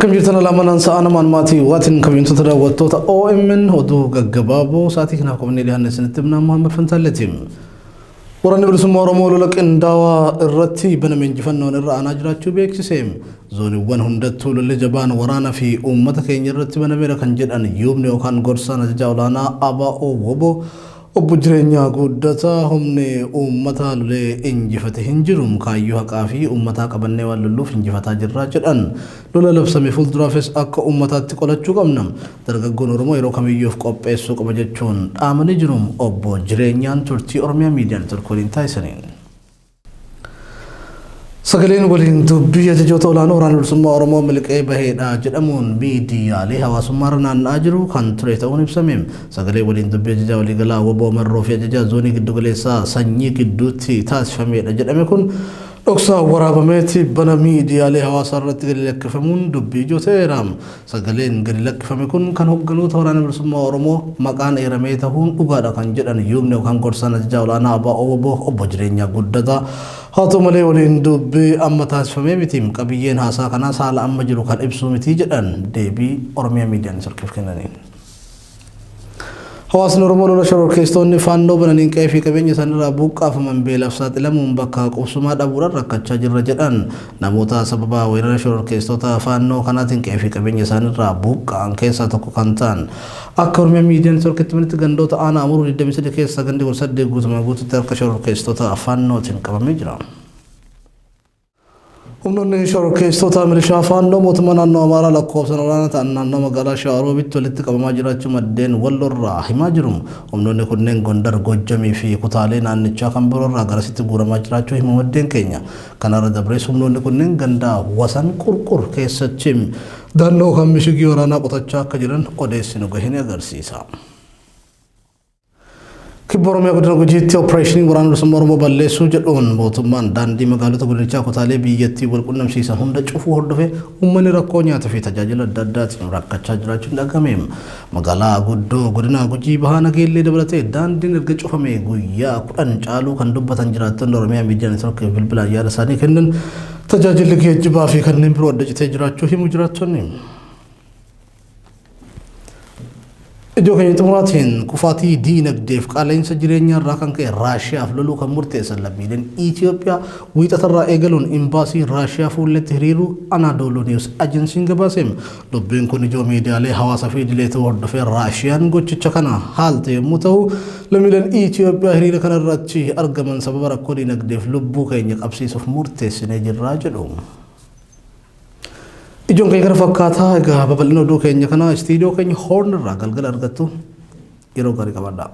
Akkam jirtan lamaan sa'a namaan maatii waatiin kabajamtoota daawwattoota OMN oduu gaggabaaboo sa'aatii kanaaf qabannee dhiyaanne isinitti himnaa Muhammad Fantaalleeti. Waraanni bilisummaa Oromoo lola qindaawaa irratti baname injifannoon irra aanaa jiraachuu beeksise. Zooniiwwan hundattuu lolli jabaan waraana fi uummata keenya irratti banameera kan jedhan yuubni yookaan gorsaan ajajaa olaanaa ABO WBO obbo Jireenyaa Guddata humni uummata lolee injifate hin jiru kaayyoo haqaa fi uummataa qabannee waan lolluuf injifataa jirra jedhan. Lola labsame fuulduraafis akka uummataatti qolachuu qabna. Dargaggoon Oromoo yeroo kamiyyuuf qopheessuu qaba jechuun dhaamanii jiru obbo Jireenyaan turtii Oromiyaa Miidiyaa Neetwoork waliin taasisaniin. Sagaleen waliin dubbii ajajoota olaanoo waraana bilisummaa Oromoo miliqee baheedha jedhamuun miidiyaalee hawaasummaa irra naanna'aa jiru kan ture ta'uun ibsame. Sagalee waliin dubbii ajajaa waliigalaa WBO Marroo fi ajajaa zoonii giddugaleessaa sanyii gidduutti taasifamedha jedhame kun dhoksaa waraabameeti bana miidiyaalee hawaasaa irratti gadi lakkifamuun dubbii ijoo ta'eera. Sagaleen gadi lakkifame kun kan hogganoota waraana bilisummaa Oromoo maqaan eeramee ta'uun dhugaadha kan jedhan yuubni yookaan gorsaan ajajaa olaanaa ABO WBO obbo Jireenyaa Guddataa. Haa ta'u malee waliin dubbii amma taasifamee miti qabiyyeen haasaa kanaas haala amma jiru kan ibsu miti jedhan deebii Oromiyaa Miidiyaa Neetwoorkiif kennaniin. Hawaasni Oromoo lola shororkeessitoonni faannoo bananiin qe'ee fi qabeenya isaaniirraa buqqaafaman beelaaf saaxilamuun bakka qubsumaa dhabuudhaan rakkachaa jirra jedhan. Namoota sababa weerara shororkeessitoota faannoo kanaatiin qe'ee fi qabeenya isaaniirraa buqqa'an keessaa tokko kan ta'an akka Oromiyaa Miidiyaa Neetwoorkitti himanitti gandoota aanaa Amuruu 23 keessaa gandi 18 guutumaa guututti harka shororkeessitoota faannootiin qabamee jira. Humnoonni shororkeessitoota milishaa faannoo mootummaa naannoo Amaaraa lakkoofsaan olaanaa ta'an naannoo magaalaa Shawaarobitti walitti qabamaa jiraachuu maddeen Walloorraa himaa jiru. Humnoonni kunneen Gondar, Gojjamii fi kutaalee naannichaa kan biroorraa garasitti guuramaa jiraachuu himu maddeen keenya. Kanarra dabrees humnoonni kunneen ganda Wasan Qurqur keessatti dannoo kan mishigii waraanaa qotachaa akka jiran odeessi nu gahe ni agarsiisa. Kibba Oromiyaa godina Gujiitti opereeshinii waraana bilisummaa Oromoo balleessuu jedhuun mootummaan daandii magaalota godinichaa kutaalee biyyattii wal qunnamsiisan hunda cufuu hordofee uummanni rakkoo nyaataa fi tajaajila adda addaatiin rakkachaa jiraachuun dhagahame. Magaalaa guddoo godina Gujii Bahaa Nageellee dabalatee daandiin erga cufame guyyaa 10 caaluu kan dubbatan jiraattonni Oromiyaa Miidiyaa Neetwoorkiif bilbilaan yaada isaanii kennan tajaajilli geejjibaa fi kanneen biroo adda citee jiraachuu himu jiraattonni. Ijoo keenya xumuraatiin kufaatii diinagdeef qaala'insa jireenyaa irraa kan ka'e Raashiyaaf loluu kan murteessan lammiileen Itoophiyaa wiixatarraa eegaluun imbaasii Raashiyaa fuulletti hiriiruu Anaadooluu Niwus Ajensiin gabaase. Dubbiin kun ijoo miidiyaalee hawaasaa fi idilee ta'uu hordofee Raashiyaan gochicha kana haalte yommuu ta'u lammiileen Itoophiyaa hiriira kana irratti argaman sababa rakkoo diinagdeef lubbuu keenya qabsiisuuf murteessinee jirraa jedhu. Ijoon keenya kana fakkaataa egaa babal'ina oduu keenya kana istiidiyoo keenya Hoorn irraa galgala argattu yeroo gaarii qabaadhaa.